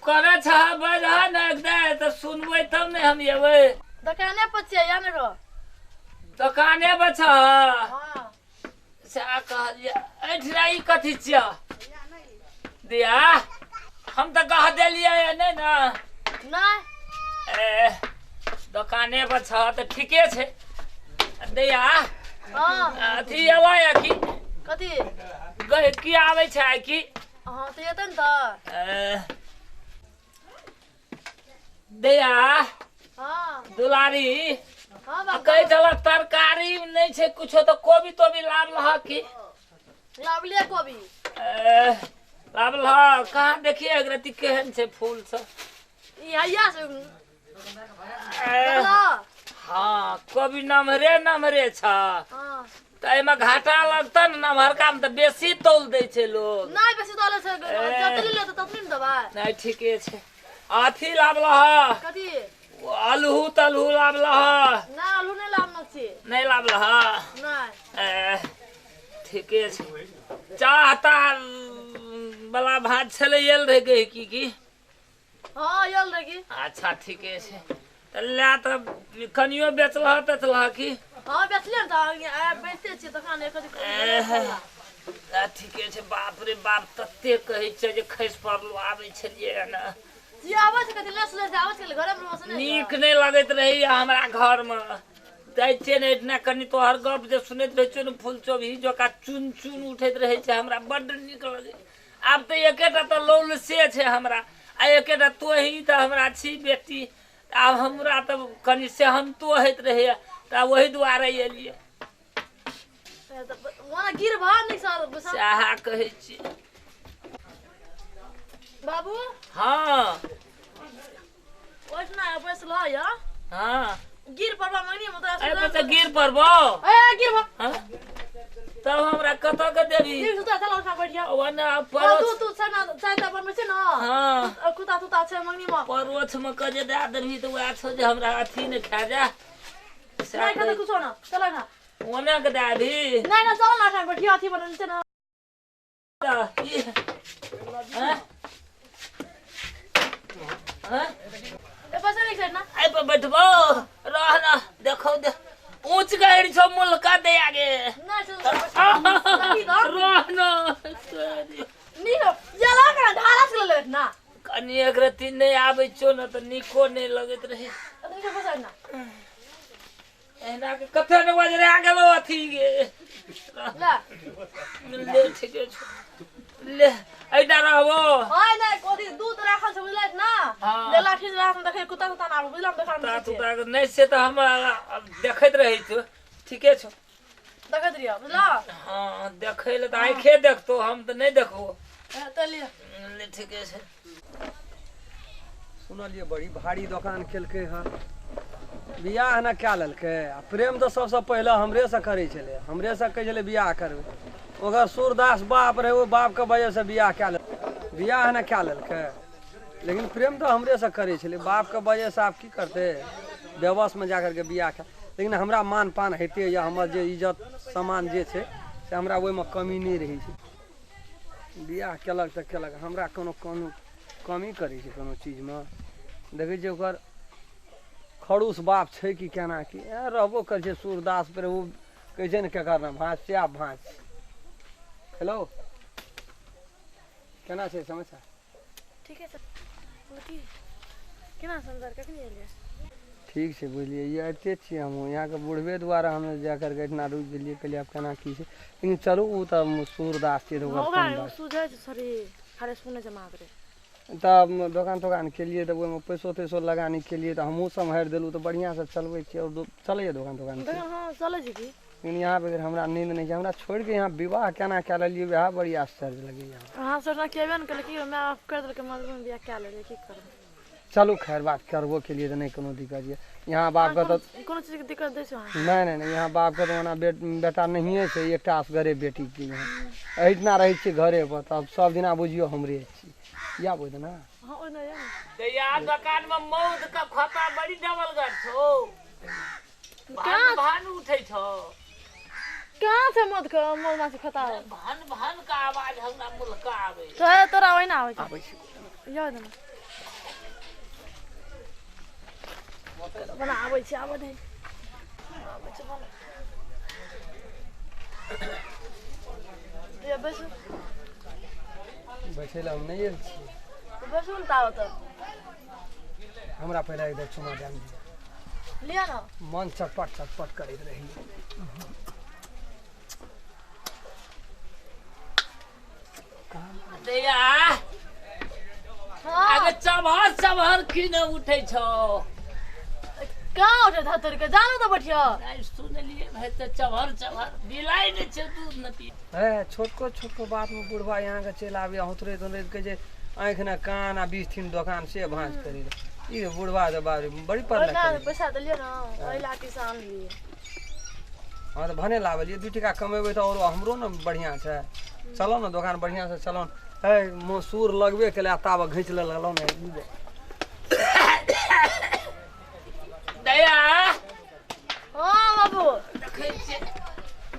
करे छ बजह ने दे त सुनबै तब ने हम एबै। दुकाने पर छियै या ने रो? दुकाने पर छ? हां। से कहलियै एठना ई कथी छियै? दिया हम त कह देलियै नै ना। नै। ए दुकाने पर छ त ठीके छै। दैया हां अथी एलै या की? कथी? गहकी आबै छै की? हां त एतै न त। दैया हां दुलारी हां बाबा कहै छल तरकारी नै छै कुछो त कोबी तोबी लाबलह की? लाबलियै कोबी। लाबलह कहाँ देखिए एक रति केहन छै फूल सब। ई हैया से हाँ कोबी नमहरे नमहरे छ। हाँ त एहिमे घाटा लगतै ने, नमहरका मे त बेसी तौल दै छै लोग। नै बेसी तौले छै, जतनी लेतै ततनी ने देबै। नै ठीके छै। अथी लाबलह कथी? अलहू तलहू लाबलह? नै अलहू नै लाबने छी। नै लाबलह? नै। ठीके छै। चाह ताह बला भात छलै आयल रहै गहिकी की? हाँ आयल रहै की। अच्छा ठीके छै। त लए त कनियो बेचलह तेचलह की? हाँ बेचलियै ने त बेचते छियै दोकान एक ठीके छै। बाप रे बाप तते कहै छै जे खसि पड़लहुँ आबै छलियै ने। नीक नहि लगैत रहैया हमरा घरमे। जाइ छियै ने एहिठिना कनि तोहर गप जे सुनैत रहै छियौ ने फूल चोभी जकाँ चुन चुन उठैत रहै छै, हमरा बड्ड नीक लगै। आब तऽ एकेटा तऽ लौल से छै हमरा आ एकेटा तोही तऽ हमरा छी बेटी। आब हमरा तऽ कनि सेहनतो होइत रहैया तऽ ओहि दुआरे एलियै। सएह कहै छी बाबू। हाँ ओहिठिना बैसलह या? हाँ गिर पड़बा मंगनी में तोरा एहि पर तऽ गिर पड़बो। ए गिर तब हमरा कतऽ के देबी? गिर सुता चल ओठा बैठ जा। ओना परोछ तू छै ना चाय ता बनबै छै ना। हां कुत्ता तुता छै मंगनी में। परोछ में के जे दए देबही तऽ वएह छौ जे हमरा अथी ने खा जा। नै खेतै कुछो ना, चल ना। ओना के दए देबही? नै नै चल ना ओठा बैठिया अथी बनल छै ना। हां एहि पर बैठबो रह ना देखो दे ऊंच गहरी छौ मुलका दे आगे। रह ना कनि एक रत्ती नहि आबै छौ ने तऽ नीको नहि लगैत रहै। एहिना के कते ने बजरा गेलौ अथी गे। ले ठीके छौ ले एहिटा रहबो। हां नै कोदी दूध राखल छै बुझलै ना? हां। दे लाठी राख देखै कुत्ता तुत्ता ना आबै बुझला? हम कुत्ता तुत्ता नै से तऽ हम देखैत रहै छियौ। ठीके छौ देखैत रहियो बुझला? हां देखै लए तऽ आँखे देखतौ, हम तऽ नहि देखबो। तऽ लिअ। ले ठीके छै। सुनलियै बड़ी भारी दोकान केलकै हँ, बियाह ने कए लेलकै। आ प्रेम तऽ सबसँ पहिले हमरेसँ करै छलै, हमरेसँ कहै छलै बियाह करबै। ओकर सूरदास बाप रहै, ओहि बापके वजहसँ बियाह कए लेलकै, बियाह ने कए लेलकै। लेकिन प्रेम तऽ हमरेसँ करै छलै, बापके वजहसँ आब की करतै, बेबसमे जा करके बियाह कए। लेकिन हमरा मान पान होइते यऽ, हमर जे इज्जत सामान जे छै से हमरा ओहिमे कमी नहि रहै छै। बियाह केलक तऽ केलक, हमरा कोनो कोनो कमी करै छै कोनो चीजमे? देखै छियै ओकर खड़ूस बाप छै कि केना की रहबो करै छै सूरदास पर। ओ कहै छै ने केकर नाम भाँज, सएह भाँज। हेलो केना छै समाचार? ठीके छै। केना समाचार? कखनी एलियै? ठीक छै बुझलियै, ई आबिते छियै हमहूँ यहाँके बुढ़बे दुआरे हम जा करके एहिठिना रुकि गेलियै। कहलियै आब केना की छै, लेकिन चलू ओ तऽ सूरदास छियै तऽ ओकर कोन बात। सुझै छै शरीर खाली सुनै छै मात्र। तब दोकान तोकान केलियै तऽ ओहिमे पैसो तैसो लगानी केलियै तऽ हमहूँ सम्हारि देलहुँ तऽ बढ़िआँसँ चलबै छियै। आओर चलैए दोकान तोकान? हँ चलै छै की। लेकिन यहाँ बगैर हमरा नींद नहि छै। हमरा छोड़िके यहाँ विवाह केना कए लेलियै वएह बड़ी आश्चर्य लगैए। अहाँ सोचना केबे ने केलकै, माय बाप करि देलकै मजबूर, बियाह कए लेलियै, की करबै। चलू खैर बात करबो केलियै तऽ नहि कोनो दिक्कत यऽ। यहाँ बापके तऽ कोनो चीजके दिक्कत दै छै? नहि नहि नहि, यहाँ बापके तऽ ओना बेटा नहिए छै, एकटा असगरे बेटी छियै। यहाँ एहिठिना रहै छियै घरे पर, तब सब दिना बुझियौ हमरे छी। या बुझ ना। हाँ ओहिना या दैया दोकान में मौध के खोता बड़ी डबलगर छौ, भान भान उठै छौ। कहाँ छै मौध के मधुमाछी खोता? भान भान के आवाज हमरा मुलका आबै छै। तोरा ओहिना आबै छै? आबै छै। या देना। बना आबै छै आबै दे आबै छै बना ये बैसू बैठे ला हम नहीं आयल छी बैसू न ताव त हमरा पहिले एक चुमा दे लिया ना मन चटपट चटपट करैत रही दैया आगे चबहर चबहर की न उठै छौ कहाँ उठे था तोर के जानो तो बैठियो नहीं सुनलिए भाई त चबहर चबहर बिलाई नै छै दूध न पी ए छोटको छोटको बात में बुढ़वा यहाँ के चलि आबी हुतरैत हुतरैत के जे आँखि न कान आ 20 दिन दोकान से भाँज करी ई बुढ़वा जे बाप रे बड़ी पर ना पैसा देलियो ना ओहि लाठी से आनलिए हाँ तो भने लाबलिए 2 टका कमेबै त और हमरो न बढ़िया छै चलो न दोकान बढ़िया से चलो ए मसूर लगबे केले आ ताब घींच लगलो ने दया हां बाबू देखै छियै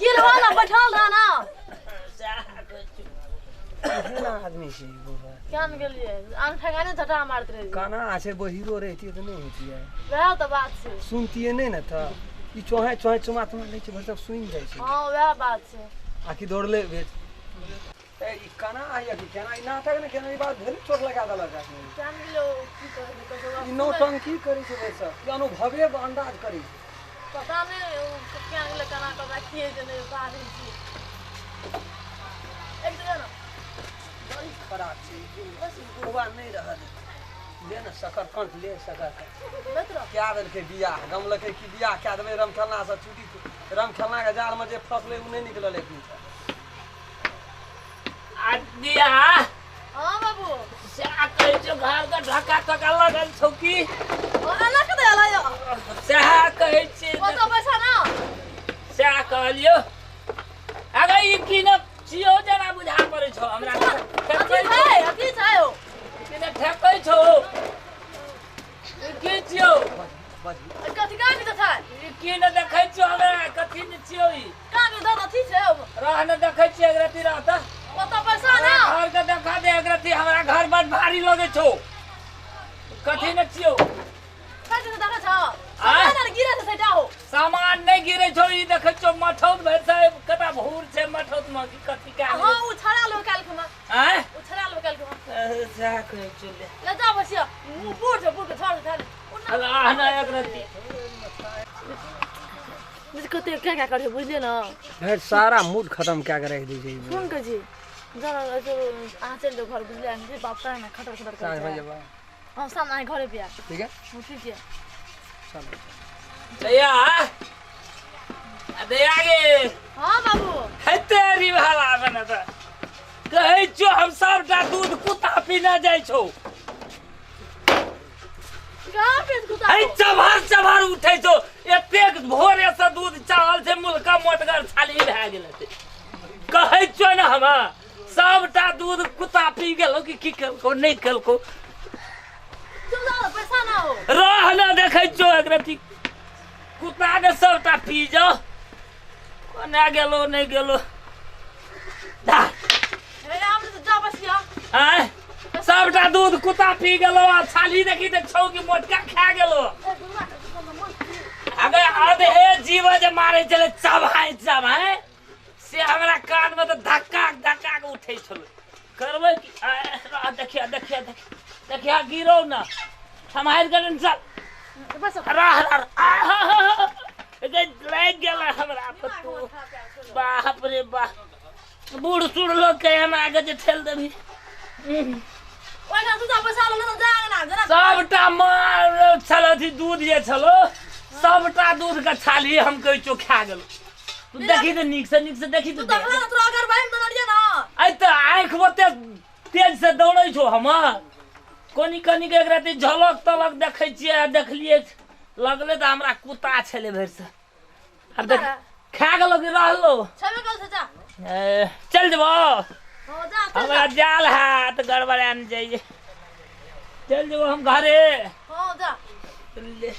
गिल हो ना बैठल रह ना केना आदमी छै ई बुढ़वा केन गेलिए आन ठेगाने झटा मारत रहे काना छै बहिरो रहतियै त नहि होतियै वएह त बात छै सुनतियै नहि ने त ई चोहे चोहे चुमा तुमा लै छै भरि सब सुनि जाइ छै हां वएह बात छै आकि दौड़ले भेज ए ई काना आइया कि केना ई नाटक ने केना ई बात भेल चोट लगा देलक आदमी केन गेलो की कहै छै ई नौटंकी करै छै भाई सब ई अनुभवे अंदाज करै छै पता नहीं केन गेलो केना करा की जे नहि बाजै छी एक जगह ना बड़ी खराब छै बस बुढ़वा नहीं रहल ले ने शकरकंद ले शकरकंद क्या देलकै बियाह गमलकै कि बियाह कए देबै रमखेलना से छुटी रमखेलना के जाल में जे फसलै उ नहि निकलल एक दिन आ दिया हां बाबू से आ कहै छौ घर के ढका तका लगल छौ की एना के देला यो सएह कहै छियै ओ तो पैसा ना सएह कहलियौ अगे ई की न छियौ जेना बुझा पड़ै छौ हमरा अथी छै अथी छै ओ की न ठेकै छौ ई की छियौ कथी का के छै ई की न देखै छियौ हमरा कथी न छियौ ई का के दत अथी छै रह न देखै छियै अगरती रह त ओ तो पैसा ना घर के देखा दे अगरती हमरा घर बड़ भारी लगै छौ कथी न छियौ कथी देखै छौ सामान गिरे छै सटा हो सामान नहीं गिरे छौ ई देखै छौ मठौत भरि से कता भूर छै मठौत में की कथी का हां उ छड़ा लो काल के आय उ छड़ा लो काल के जा कहै छौ ले ले जा बसिया मुंह बूढ़ छै बूढ़ के छोड़ छाड़ अल्लाह ना अगरती कते क्या क्या करे बुझलिए ना भरि सारा मूड खत्म क्या के राखि दै छै सुन के जी जरा अहाँ चलि जाओ घर बुझलिए जे बाप का ना खटर खटर साँझ करे भऽ जेबै हम शाम आए घरे पे ठीक है ठीक है चलो दया दया गे हां बाबू हे तेरी भला बने त कहै छौ हम सबटा दूध कुत्ता पीने जाइ छौ कहाँ पे कुत्ता है चबहर चबहर उठै छौ एतेक भोरे से दूध चावल छै मुलका मोटगर छाली भए गेल हेतै कहै छौ ने हम सबटा दूध कुत्ता पी गेलौ कि की केलकौ नहि केलकौ चुप जाओ पैसा ना हो रह न देखै छौ एकरती कुत्ता ने सबटा पी जाओ कोना गेलो नहि गेलो हे हम तो जा बसिया आय सबटा दूध कुत्ता पी गेलो आ छाली देखी त छौ कि मोटका खा गेलो अगे आधे जीव जे मारै छलै चबाय चबाय से हमरा कान में त धक्का धक्का के उठै छलै करबै की देखिया देखिया देखिया गिरौ न सम्हारि के चल बस रह रह लागि गेल हमरा पर तू बाप रे बाप बूढ़ सूढ़ लोग के एना के जे ठेल देबही सबटा मार छल अथी दूध जे छलो सबटा दूध के छाली हम कहै छौ खा गेलो तू देखी तऽ नीक से देखी तू तऽ देखला ना तोरा अगर बहिन बनलिए ना आइ तऽ आँखि ओते तेज से दौड़ै छौ हमर कनि कनि के एक रति झलक तलक देखै छियै आ देखलियै लगलै तऽ हमरा कुत्ता छलै भरि से आब देख खा गेलो कि रहलो छबे कल से जा ए, चल जेबो हां जा चल हमरा जाल है तऽ गड़बड़ा ने जाइए चल जेबो हम घरे हां जा ले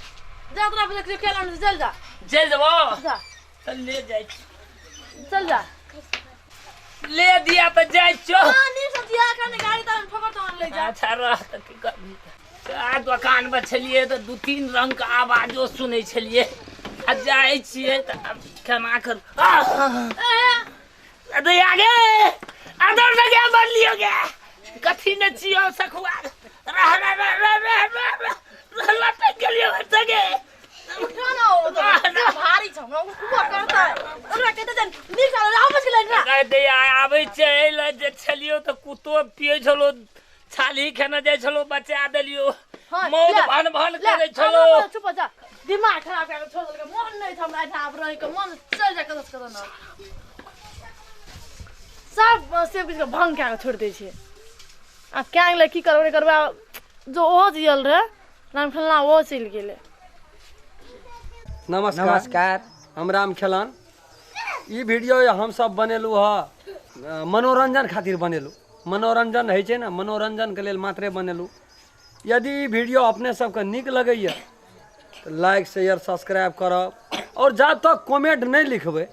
जा तोरा पे देख खेला में चल जा चल जेबो जा चल ले जाइ छी चल जा ले दिया तऽ जाइ छौ हां नी सब दिया करने गाड़ी तार ठोकर तो ले जा अच्छा रह तऽ की करबी। आ दोकानमे छलियै तऽ दू तीन रङ्गके आवाजो सुनै छलियै आ जाइ छियै तऽ आब केना करू दैया गे अदर लगे मरलियो गे कथी ने छियो सखुआ रह रह रह रह रह रह रह लटक गेलियो गे। उठो ना, ओ तो भारी छ हमरा, उठबो करतै। ओकरा कहते जन नीक साल राम छलै ना। गे दैया, आबै छै एहि जे छलियो तऽ कुत्तो पियै छलो, छाली खेने जाइ छलो, बचा देलियो। हाँ, मौत ले, भन भन ले, करै छलो। हमरा चुप हो जा, दिमाग खराब कए के छोड़ देलकै। मन नहि छै हमरा एहिठाम आब रहै के, मन चलि जाय कतऽ से कतऽ। न सब सेब किछु के भंग कए के छोड़ि दै छै। आब कए गेलै, की करबै नहि करबै। आब जो ओहो जियल रहै राम खेलना, ओहो चलि गेलै। नमस्कार। नमस्कार। हम राम खेलन। ई वीडियो हमसब बनेलहुँ हँ मनोरञ्जन खातिर बनेलहुँ। मनोरञ्जन होइ छै ने, मनोरञ्जनके लेल मात्रे बनेलहुँ। यदि ई वीडियो अपने सबके नीक लगैए तऽ लाइक शेयर सब्सक्राइब करब, आओर जा तक कमेंट नहि लिखबै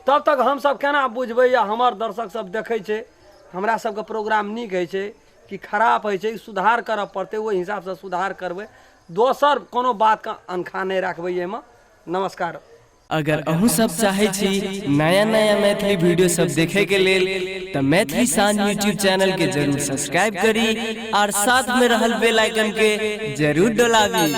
तब तक हमसब केना बुझबै या हमर दर्शक सब देखै छै हमरा सबके प्रोग्राम नीक होइ छै कि खराब होइ छै, सुधार करऽ पड़तै, ओहि हिसाबसँ सुधार करबै। दोसर कोनो बातके अनखा नहि राखबै एहिमे। नमस्कार। अगर अहूँ सब चाहै छी नया नया मैथिली वीडियो सब देखे के लेल तऽ मैथिली शान यूट्यूब चैनल के जरूर सब्सक्राइब करी और साथ में रहल बेल आइकन के जरूर डोलाबी।